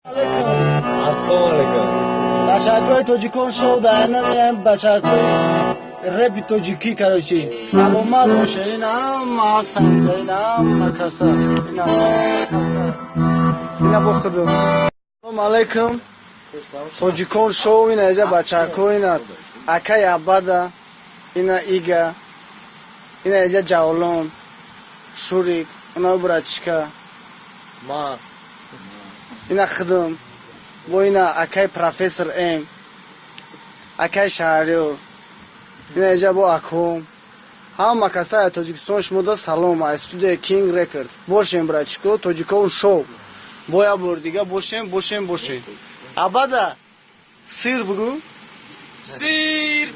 Алейкум. Ассалому алайкум. Бачакои Тоҷикон шоу да инам, бачакои репи тоҷикӣ, короче. Саломат боша. Ин ҳама ҳастан, ин ҳама каса. Ина каса. Ина бо худум. Салом алейкум. Тоҷикон шоу, ина иҷа бачако, ина акай Абада, ина Ига, ина иҷа Ҷавлон, Шурик, ина братчика. Ма. Ина худум. Бо ина акай профессор М, акай Шаҳриёр, ина иҷа бо аком. Ҳама касаи Тоҷикистон, шумо да салом аз студияи King Records. Бошем, братчико, Тоҷикон шоу. Бо як бор дига бошем, бошем, бошем. Абада, сир бугӯ. Сир.